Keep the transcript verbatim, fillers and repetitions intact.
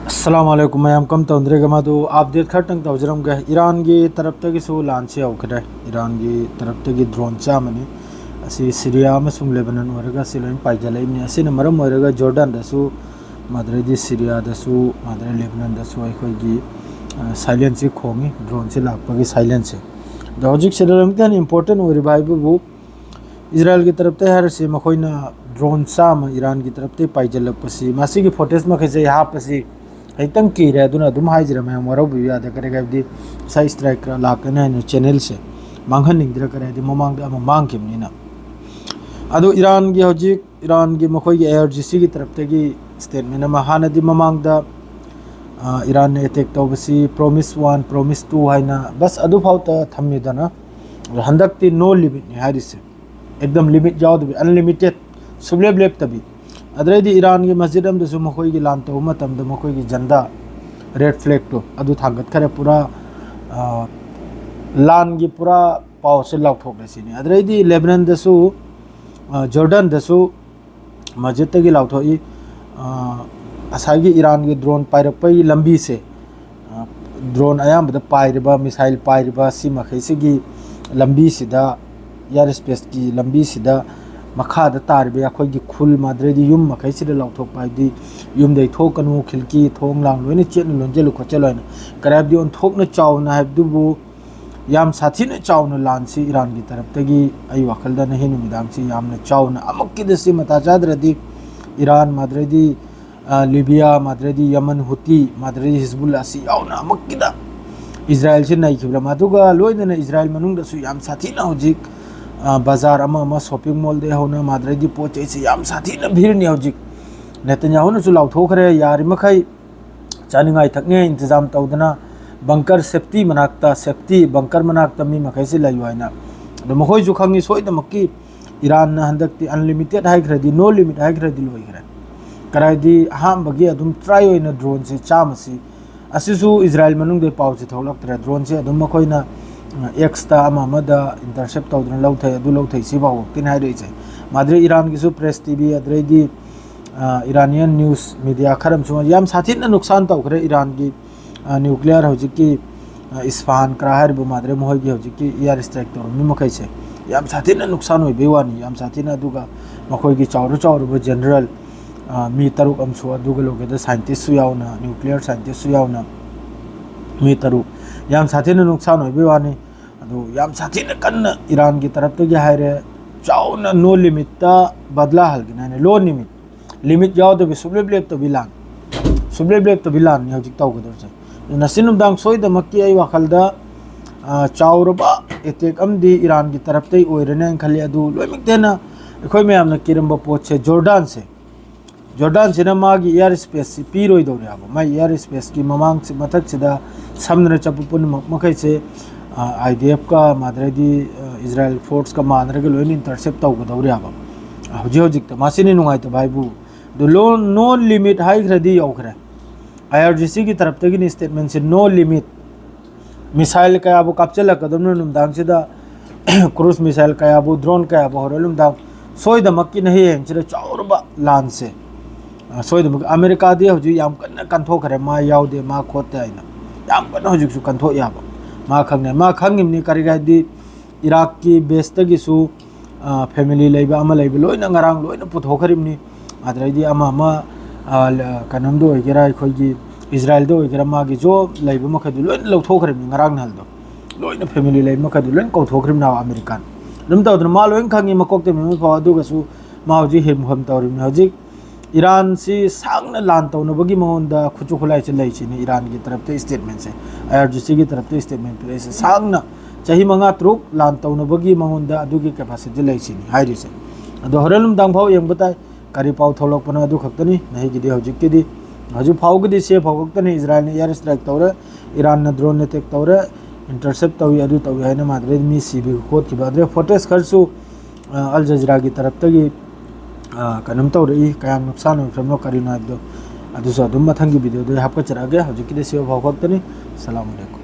ꯑꯁꯂꯥꯃꯨ ꯑꯂꯥꯏꯀꯨꯝ ꯃꯌꯥꯝ, ꯀꯝ ꯇꯧꯗ꯭ꯔꯦꯒ ꯃꯗꯨ ꯑꯞꯗꯦꯠ ꯈꯔꯇꯪ ꯇꯧꯖꯔꯝꯒꯦ꯫ ꯏꯔꯥꯟꯒꯤ ꯇꯔꯞꯇꯒꯤꯁꯨ ꯂꯥꯟꯁꯤ ꯍꯧꯈ꯭ꯔꯦ꯫ ꯏꯔꯥꯟꯒꯤ ꯇꯔꯞꯇꯒꯤ ꯗ꯭ꯔꯣꯟ ꯆꯥꯝꯃꯅꯤ꯫ ꯑꯁꯤ ꯁꯤꯔꯤꯌꯥ ꯑꯃꯁꯨꯡ ꯂꯦꯕꯅꯟ ꯑꯣꯏꯔꯒ ꯑꯁꯤ ꯂꯣꯏꯅ ꯄꯥꯏꯖꯜꯂꯛꯏꯕꯅꯤ꯫ ꯑꯁꯤꯅ ꯃꯔꯝ ꯑꯣꯏꯔꯒ ꯖꯣꯔꯗꯥꯟꯗꯁꯨ, ꯃꯥꯗ꯭ꯔꯩꯗꯤ ꯁꯤꯔꯤꯌꯥꯗꯁꯨ, ꯃꯥꯗ꯭ꯔꯩ ꯂꯦꯕꯅꯟꯗꯁꯨ ꯑꯩꯈꯣꯏꯒꯤ, ꯑ, ꯁꯥꯏꯂꯦꯟꯁꯁꯤ ꯈꯣꯡꯉꯤ, ꯗ꯭ꯔꯣꯟꯁꯤ ꯂꯥꯛꯄꯒꯤ ꯁꯥꯏꯂꯦꯟꯁꯁꯦ꯫ ꯑꯗꯣ ꯍꯧꯖꯤꯛꯁꯤꯗ ꯑꯃꯨꯛꯀ ꯍꯦꯟꯅ ꯏꯝꯄꯣꯔꯇꯦꯟ ꯑꯣꯏꯔꯤꯕ ꯍꯥꯏꯕꯕꯨ ꯏꯖꯔꯥꯏꯜꯒꯤ ꯇꯔꯞꯇ ꯍꯥꯏꯔꯁꯤ, ꯃꯈꯣꯏꯅ ꯗ꯭ꯔꯣꯟ ꯆꯥꯝꯃ ꯏꯔꯥꯟꯒꯤ ꯇꯔꯞꯇꯒꯤ ꯄꯥꯏꯖꯜꯂꯛꯄꯁꯤ, ꯃꯁꯤꯒꯤ ꯐꯣꯇꯦꯖ ꯃꯈꯩꯁꯦ ꯑꯩ ꯍꯥꯞꯄꯁꯤ ꯈꯤꯇꯪ ꯀꯤꯔꯦ, ꯑꯗꯨꯅ ꯑꯗꯨꯝ ꯍꯥꯏꯖꯔꯦ, ꯃꯌꯥꯝ ꯋꯥꯔꯧꯕꯤꯕ ꯌꯥꯗꯦ꯫ ꯀꯔꯤ ꯍꯥꯏꯕꯗꯤ ꯉꯁꯥꯏ ꯏꯁꯇ꯭ꯔꯥꯏꯛ ꯂꯥꯛꯀꯅꯤ ꯍꯥꯏꯅ ꯆꯦꯅꯦꯜꯁꯦ ꯃꯥꯡꯍꯟꯅꯤꯡꯗ꯭ꯔꯦ, ꯀꯔꯤ ꯍꯥꯏꯗꯤ ꯃꯃꯥꯡꯗ ꯑꯃ ꯃꯥꯡꯈꯤꯕꯅꯤꯅ꯫ ꯑꯗꯣ ꯏꯔꯥꯟꯒꯤ ꯍꯧꯖꯤꯛ, ꯏꯔꯥꯟꯒꯤ ꯃꯈꯣꯏꯒꯤ ꯑꯥꯏ ꯑꯥꯔ ꯖꯤ ꯁꯤꯒꯤ ꯇꯔꯞꯇꯒꯤ ꯁ꯭ꯇꯦꯠꯃꯦꯟ ꯑꯃ, ꯍꯥꯟꯅꯗꯤ ꯃꯃꯥꯡꯗ, ꯑ, ꯏꯔꯥꯟꯅ ꯑꯦꯇꯦꯛ ꯇꯧꯕꯁꯤ ꯄ꯭ꯔꯣꯃꯤꯁ ꯋꯥꯟ, ꯄ꯭ꯔꯣꯃꯤꯁ ꯇꯨ ꯍꯥꯏꯅ ꯕꯁ ꯑꯗꯨꯐꯥꯎꯇ ꯊꯝꯃꯤꯗꯅ, ꯑꯗꯣ ꯍꯟꯗꯛꯇꯤ ꯅꯣ ꯂꯤꯃꯤꯠꯅꯤ ꯍꯥꯏꯔꯤꯁꯦ꯫ ꯑꯦꯛꯗꯝ ꯂꯤꯃꯤꯠ ꯌꯥꯎꯗꯕꯤ, ꯑꯟꯂꯤꯃꯤꯇꯦꯠ, ꯁꯨꯡꯂꯦꯞ ꯂꯦꯞꯇꯕꯤ꯫ ꯑꯗꯨꯗꯩꯗꯤ ꯏꯔꯥꯟꯒꯤ ꯃꯁꯖꯤꯗ ꯑꯃꯗꯁꯨ ꯃꯈꯣꯏꯒꯤ ꯂꯥꯟ ꯇꯧꯕ ꯃꯇꯝꯗ ꯃꯈꯣꯏꯒꯤ ꯖꯟꯗꯥ, ꯔꯦꯗ ꯐ꯭ꯂꯦꯒꯇꯣ ꯑꯗꯨ ꯊꯥꯡꯒꯠꯈꯔꯦ꯫ ꯄꯨꯔꯥ, ꯑ, ꯂꯥꯟꯒꯤ ꯄꯨꯔꯥ ꯄꯥꯎꯁꯦ ꯂꯥꯎꯊꯣꯛꯂꯦ ꯁꯤꯅꯤ꯫ ꯑꯗꯨꯗꯩꯗꯤ ꯂꯦꯕꯅꯟꯗꯁꯨ, ꯑ, ꯖꯣꯔꯗꯟꯗꯁꯨ ꯃꯁꯖꯤꯗꯇꯒꯤ ꯂꯥꯎꯊꯣꯛꯏ꯫ ꯑ, ꯉꯁꯥꯏꯒꯤ ꯏꯔꯥꯟꯒꯤ ꯗ꯭ꯔꯣꯟ ꯄꯥꯏꯔꯛꯄꯒꯤ ꯂꯝꯕꯤꯁꯦ, ꯑ, ꯗ꯭ꯔꯣꯟ ꯑꯌꯥꯝꯕꯗ ꯄꯥꯏꯔꯤꯕ, ꯃꯤꯁꯥꯏꯜ ꯄꯥꯏꯔꯤꯕ ꯁꯤ ꯃꯈꯩꯁꯤꯒꯤ ꯂꯝꯕꯤꯁꯤꯗ, ꯏꯌꯥꯔ ꯏꯁꯄꯦꯁꯀꯤ ꯂꯝꯕꯤꯁꯤꯗ ꯃꯈꯥꯗ ꯇꯥꯔꯤꯕ ꯑꯩꯈꯣꯏꯒꯤ ꯈꯨꯜ, ꯃꯥꯗ꯭ꯔꯩꯗꯤ ꯌꯨꯝ ꯃꯈꯩꯁꯤꯗ ꯂꯥꯎꯊꯣꯛꯄ, ꯍꯥꯏꯕꯗꯤ ꯌꯨꯝꯗꯩ ꯊꯣꯛꯀꯅꯨ, ꯈꯤꯜꯀꯤ ꯊꯣꯡ ꯂꯥꯡ ꯂꯣꯏꯅ ꯆꯦꯠꯅ ꯂꯣꯟꯁꯤꯜꯂꯨ ꯈꯣꯠꯆꯜꯂꯨ ꯍꯥꯏꯅ꯫ ꯀꯔꯤ ꯍꯥꯏꯕꯗꯤ ꯑꯣꯟꯊꯣꯛꯅ ꯆꯥꯎꯅ ꯍꯥꯏꯕꯗꯨꯕꯨ ꯌꯥꯝ ꯁꯥꯊꯤꯅ ꯆꯥꯎꯅ ꯂꯥꯟꯁꯤ ꯏꯔꯥꯟꯒꯤ ꯇꯔꯞꯇꯒꯤ ꯑꯩ ꯋꯥꯈꯜꯗ ꯉꯁꯤ ꯅꯨꯃꯤꯗꯥꯡꯁꯤ ꯌꯥꯝꯅ ꯆꯥꯎꯅ ꯑꯃꯨꯛꯀꯤꯗ ꯁꯤ ꯃꯇꯥ ꯆꯥꯗ꯭ꯔꯗꯤ ꯏꯔꯥꯟ, ꯃꯥꯗ꯭ꯔꯩꯗꯤ, ꯑ, ꯂꯤꯕꯤꯌꯥ, ꯃꯥꯗ꯭ꯔꯩꯗꯤ ꯌꯃꯟ ꯍꯨꯇꯤ, ꯃꯥꯗ꯭ꯔꯩꯗꯤ ꯍꯤꯖꯕꯨꯜ ꯑꯁꯤ ꯌꯥꯎꯅ ꯑꯃꯨꯛꯀꯤꯗ ꯏꯖꯔꯥꯏꯜꯁꯤ ꯅꯩꯈꯤꯕ꯭ꯔꯥ? ꯃꯗꯨꯒ ꯂꯣꯏꯅꯅ ꯏꯖꯔꯥꯏꯜ ꯃꯅꯨꯡꯗꯁꯨ ꯌꯥꯝ ꯁꯥꯊꯤꯅ ꯍꯧꯖꯤꯛ, ꯑ, ꯕꯖꯥꯔ ꯑꯃ ꯑꯃ, ꯁꯣꯞꯄꯤꯡ ꯃꯣꯜꯗꯒꯤ ꯍꯧꯅ ꯃꯥꯗ꯭ꯔꯩꯗꯤ ꯄꯣꯠ ꯆꯩꯁꯤ ꯌꯥꯝ ꯁꯥꯊꯤꯅ ꯚꯤꯔꯅꯤ ꯍꯧꯖꯤꯛ꯫ ꯅꯦꯇꯟꯌꯥꯍꯨꯅꯁꯨ ꯂꯥꯎꯊꯣꯛꯈ꯭ꯔꯦ, ꯌꯥꯔꯤꯃꯈꯩ ꯆꯥꯅꯤꯡꯉꯥꯏ ꯊꯛꯅꯤꯡꯉꯥꯏ ꯏꯟꯇꯖꯥꯝ ꯇꯧꯗꯅ ꯕꯪꯀꯔ ꯁꯦꯐꯇꯤ ꯃꯅꯥꯛꯇ, ꯁꯦꯐꯇꯤ ꯕꯪꯀꯔ ꯃꯅꯥꯛꯇ ꯃꯤ ꯃꯈꯩꯁꯤ ꯂꯩꯌꯨ ꯍꯥꯏꯅ꯫ ꯑꯗꯣ ꯃꯈꯣꯏꯁꯨ ꯈꯪꯉꯤ ꯁꯣꯏꯗꯃꯛꯀꯤ ꯏꯔꯥꯟꯅ ꯍꯟꯗꯛꯇꯤ ꯑꯟꯂꯤꯃꯤꯇꯦꯠ ꯍꯥꯏꯈ꯭ꯔꯗꯤ, ꯅꯣ ꯂꯤꯃꯤꯠ ꯍꯥꯏꯈ꯭ꯔꯗꯤ ꯂꯣꯏꯈ꯭ꯔꯦ꯫ ꯀꯔꯥꯏꯗꯤ ꯑꯍꯥꯟꯕꯒꯤ ꯑꯗꯨꯝ ꯇ꯭ꯔꯥꯏ ꯑꯣꯏꯅ ꯗ꯭ꯔꯣꯟꯁꯦ ꯆꯥꯝꯃꯁꯤ, ꯑꯁꯤꯁꯨ ꯏꯖꯔꯥꯏꯜ ꯃꯅꯨꯡꯗ ꯄꯥꯎꯁꯦ ꯊꯣꯛꯂꯛꯇ꯭ꯔꯦ꯫ ꯗ꯭ꯔꯣꯟꯁꯦ ꯑꯗꯨꯝ ꯃꯈꯣꯏꯅ, ꯑ, ꯑꯦꯛꯁꯇ ꯑꯃ ꯑꯃꯗ ꯏꯟꯇꯔꯁꯦꯞ ꯇꯧꯗꯅ ꯂꯧꯊꯩ, ꯑꯗꯨ ꯂꯧꯊꯩ, ꯁꯤ ꯐꯥꯎꯕꯛꯇꯤꯅꯤ ꯍꯥꯏꯔꯛꯏꯁꯦ꯫ ꯃꯥꯗ꯭ꯔꯩ ꯏꯔꯥꯟꯒꯤꯁꯨ ꯄ꯭ꯔꯦꯁ ꯇꯤ ꯚꯤ, ꯑꯗꯨꯗꯩꯗꯤ, ꯑ, Iranian news media ꯈꯔ ꯑꯃꯁꯨ ꯌꯥꯝ ꯁꯥꯊꯤꯅ ꯅꯨꯛꯁꯥꯟ ꯇꯧꯈ꯭ꯔꯦ ꯏꯔꯥꯟꯒꯤ, ꯑ, nuclear ꯍꯧꯖꯤꯛꯀꯤ, ꯑ, ꯏꯁꯐꯥꯍꯥꯟ ꯀꯔꯥ ꯍꯥꯏꯔꯤꯕ ꯃꯥꯗ꯭ꯔꯦ ꯃꯈꯣꯏꯒꯤ ꯍꯧꯖꯤꯛꯀꯤ air strike ꯇꯧꯔꯝꯃꯤ ꯃꯈꯩꯁꯦ꯫ ꯌꯥꯝ ꯁꯥꯊꯤꯅ ꯅꯨꯛꯁꯥꯟ ꯑꯣꯏꯕꯩ ꯋꯥꯅꯤ, ꯌꯥꯝ ꯁꯥꯊꯤꯅ꯫ ꯑꯗꯨꯒ ꯃꯈꯣꯏꯒꯤ ꯆꯥꯎꯔ ꯆꯥꯎꯔꯕ general, ꯑ, ꯃꯤ ꯇꯔꯨꯛ ꯑꯃꯁꯨ, ꯑꯗꯨꯒ ꯂꯣꯏꯒꯗ scientistꯁꯨ ꯌꯥꯎꯅ, nuclear scientistꯁꯨ ꯌꯥꯎꯅ ꯃꯤ ꯇꯔꯨꯛ꯫ ꯌꯥꯝ ꯁꯥꯊꯤꯅ ꯅꯨꯛꯁꯥꯟ ꯑꯣꯏꯕꯩ ꯋꯥꯅꯤ꯫ ꯑꯗꯨ ꯌꯥꯝ ꯁꯥꯊꯤꯅ ꯀꯟꯅ ꯏꯔꯥꯟꯒꯤ ꯇꯔꯞꯇꯒꯤ ꯍꯥꯏꯔꯦ, ꯆꯥꯎꯅ no limitꯇ ꯕꯗꯂꯥ ꯍꯜꯒꯅꯤ ꯍꯥꯏꯅ꯫ ꯂꯣ ꯅꯤꯃꯤꯠ, limit ꯌꯥꯎꯗꯕꯤ ꯁꯨꯡꯂꯦꯞ ꯂꯦꯞꯇꯕꯤ ꯂꯥꯟ, ꯁꯨꯡꯂꯦꯞ ꯂꯦꯞꯇꯕꯤ ꯂꯥꯟꯅꯤ ꯍꯧꯖꯤꯛ ꯇꯧꯒꯗꯧꯔꯤꯁꯦ꯫ ꯉꯁꯤ ꯅꯨꯡꯗꯥꯡ ꯁꯣꯏꯗꯃꯛꯀꯤ ꯑꯩ ꯋꯥꯈꯜꯗ, ꯑ, ꯆꯥꯎꯔꯕ attack ꯑꯃꯗꯤ ꯏꯔꯥꯟꯒꯤ ꯇꯔꯞꯇꯒꯤ ꯑꯣꯏꯔꯅꯤ ꯍꯥꯏꯅ ꯈꯜꯂꯤ꯫ ꯑꯗꯨ ꯂꯣꯏꯅꯃꯛꯇ ꯍꯦꯟꯅ ꯑꯩꯈꯣꯏ ꯃꯌꯥꯝꯅ ꯀꯤꯔꯝꯕ ꯄꯣꯠꯁꯦ ꯖꯣꯔꯗꯥꯟꯁꯦ, ꯖꯣꯔꯗꯥꯟꯁꯤꯅ ꯃꯥꯒꯤ air spaceꯁꯤ ꯄꯤꯔꯣꯏꯗꯧꯔꯦ ꯍꯥꯏꯕ꯫ ꯃꯥꯒꯤ air spaceꯀꯤ ꯃꯃꯥꯡ ꯃꯊꯛꯁꯤꯗ ꯁꯝꯅꯅ ꯆꯠꯄ ꯄꯨꯝꯅꯃꯛ ꯃꯈꯩꯁꯦ, ꯑ, IDFꯀ ꯃꯥꯗ꯭ꯔꯗꯤ, ꯑ, Israel forceꯀ ꯃꯥꯟꯅꯔꯒ ꯂꯣꯏꯅ intercept ꯇꯧꯒꯗꯧꯔꯦ ꯍꯥꯏꯕ꯫ ꯑ, ꯍꯧꯖꯤꯛ ꯍꯧꯖꯤꯛꯇ ꯃꯁꯤꯅꯤ ꯅꯨꯡꯉꯥꯏꯇꯕ ꯍꯥꯏꯕꯨ꯫ ꯑꯗꯨ ꯂꯣ-, no limit ꯍꯥꯏꯈ꯭ꯔꯗꯤ ꯌꯧꯈ꯭ꯔꯦ꯫ IRGCꯒꯤ ꯇꯔꯞꯇꯒꯤꯅꯤ statementꯁꯦ, no limit꯫ Missile ꯀꯌꯥꯕꯨ ꯀꯥꯞꯆꯤꯜꯂꯛꯀꯗꯕꯅꯣ ꯅꯨꯡꯗꯥꯡꯁꯤꯗ, cruise missile ꯀꯌꯥꯕꯨ, drone ꯀꯌꯥꯕꯨ ꯍꯧꯔꯦ ꯅꯨꯡꯗꯥꯡ꯫ ꯁꯣꯏꯗꯃꯛꯀꯤꯅ ꯍꯌꯦꯡꯁꯤꯗ ꯆꯥꯎꯔꯕ ꯂꯥꯟꯁꯦ꯫ ꯑ, ꯁꯣꯏꯗꯃꯛ ꯑꯃꯦꯔꯤꯀꯥꯗꯤ ꯍꯧꯖꯤꯛ ꯌꯥꯝ ꯀꯟꯅ ꯀꯟꯊꯣꯛꯈ꯭ꯔꯦ, ꯃꯥ ꯌꯥꯎꯗꯦ, ꯃꯥ ꯈꯣꯠꯇꯦ ꯍꯥꯏꯅ ꯌꯥꯝ ꯀꯟꯅ ꯍꯧꯖꯤꯛꯁꯨ ꯀꯟꯊꯣꯛ ꯌꯥꯕ꯫ ꯃꯥ ꯈꯪꯅꯩ, ꯃꯥ ꯈꯪꯉꯤꯕꯅꯤ꯫ ꯀꯔꯤꯒꯤ ꯍꯥꯏꯗꯤ ꯏꯔꯥꯛꯀꯤ baseꯇꯒꯤꯁꯨ, ꯑ, family ꯂꯩꯕ ꯑꯃ ꯂꯩꯕ ꯂꯣꯏꯅ ꯉꯔꯥꯡ ꯂꯣꯏꯅ ꯄꯨꯊꯣꯛꯈ꯭ꯔꯤꯕꯅꯤ꯫ ꯑꯗꯨꯗꯩꯗꯤ ꯑꯃ ꯑꯃ, ꯑ, ꯂ-, ꯀꯩꯅꯣꯝꯗ ꯑꯣꯏꯒꯦꯔꯥ, ꯑꯩꯈꯣꯏꯒꯤ ꯏꯖꯔꯥꯏꯜꯗ ꯑꯣꯏꯒꯦꯔꯥ, ꯃꯥꯒꯤ ꯖꯣ ꯂꯩꯕ ꯃꯈꯩꯗꯨ ꯂꯣꯏꯅ ꯂꯧꯊꯣꯛꯈ꯭ꯔꯤꯕꯅꯤ ꯉꯔꯥꯡ ꯅꯍꯥꯟꯗꯣ꯫ ꯂꯣꯏꯅ family ꯂꯩꯕ ꯃꯈꯩꯗꯨ ꯂꯣꯏꯅ ꯀꯧꯊꯣꯛꯈ꯭ꯔꯤꯕꯅꯤ ꯑꯃꯦꯔꯤꯀꯥꯟ꯫ ꯑꯗꯨꯝ ꯇꯧꯗꯅ ꯃꯥ ꯂꯣꯏꯅ ꯈꯪꯉꯤ ꯃꯀꯣꯛꯇ ꯃꯤꯍꯨꯟ ꯐꯥꯎ꯫ ꯑꯗꯨꯒꯁꯨ ꯃꯥ ꯍꯧꯖꯤꯛ ꯍꯤꯝ ꯍꯝ ꯇꯧꯔꯤꯕꯅꯤ꯫ ꯍꯧꯖꯤꯛ ꯏꯔꯥꯟꯁꯤ ꯁꯥꯡꯅ ꯂꯥꯟ ꯇꯧꯅꯕꯒꯤ ꯃꯉꯣꯟꯗ ꯈꯨꯠꯁꯨ ꯈꯨꯠꯂꯥꯏꯁꯦ ꯂꯩꯁꯤꯅꯤ꯫ ꯏꯔꯥꯟꯒꯤ ꯇꯔꯞꯇ statementꯁꯦ, IRGCꯒꯤ ꯇꯔꯞꯇ statement ꯄꯤꯔꯛꯏꯁꯦ, ꯁꯥꯡꯅ ꯆꯍꯤ ꯃꯉꯥ ꯇꯔꯨꯛ ꯂꯥꯟ ꯇꯧꯅꯕꯒꯤ ꯃꯉꯣꯟꯗ ꯑꯗꯨꯒꯤ capacity ꯂꯩꯁꯤꯅꯤ ꯍꯥꯏꯔꯤꯁꯦ꯫ ꯑꯗꯣ ꯍꯣꯔꯦꯟ ꯅꯨꯡꯗꯥꯡ ꯐꯥꯎ ꯌꯦꯡꯕ ꯇꯥꯏ, ꯀꯔꯤ ꯄꯥꯎ ꯊꯣꯛꯂꯛꯄꯅꯣ ꯑꯗꯨ ꯈꯛꯇꯅꯤ꯫ ꯅꯍꯤꯒꯤꯗꯤ ꯍꯧꯖꯤꯛꯀꯤꯗꯤ, ꯍꯧꯖꯤꯛ ꯐꯥꯎꯒꯤꯗꯤ ꯁꯦ ꯐꯥꯎ ꯈꯛꯇꯅꯤ꯫ ꯏꯖꯔꯥꯏꯜꯅ air strike ꯇꯧꯔꯦ, ꯏꯔꯥꯟꯅ drone attack ꯇꯧꯔꯦ, intercept ꯇꯧꯏ, ꯑꯗꯨ ꯇꯧꯏ ꯍꯥꯏꯅ ꯃꯥꯗ꯭ꯔꯦ ꯃꯤ ꯁꯤꯕ ꯈꯣꯠꯈꯤꯕ꯫ ꯑꯗꯨꯗꯩ footage ꯈꯔꯁꯨ, ꯑ, ꯑꯜ ꯖꯖꯤꯔꯥꯒꯤ ꯇꯔꯞꯇꯒꯤ, ꯑ, ꯀꯩꯅꯣꯝ ꯇꯧꯔꯛꯏ꯫ ꯀꯌꯥꯝ ꯅꯨꯡꯁꯥꯟ ꯑꯣꯏꯈ꯭ꯔꯕꯅꯣ ꯀꯔꯤꯅꯣ ꯍꯥꯏꯕꯗꯣ ꯑꯗꯨꯁꯨ ꯑꯗꯨꯝ ꯃꯊꯪꯒꯤ videoꯗ ꯑꯩ ꯍꯥꯞꯀꯠꯆꯔꯛꯑꯒꯦ꯫ ꯍꯧꯖꯤꯛꯀꯤꯗꯤ ꯁꯤ ꯐꯥꯎ ꯈꯛꯇꯅꯤ꯫ ꯑꯁꯂꯥꯃꯨ ꯑꯂꯩꯀꯨꯝ꯫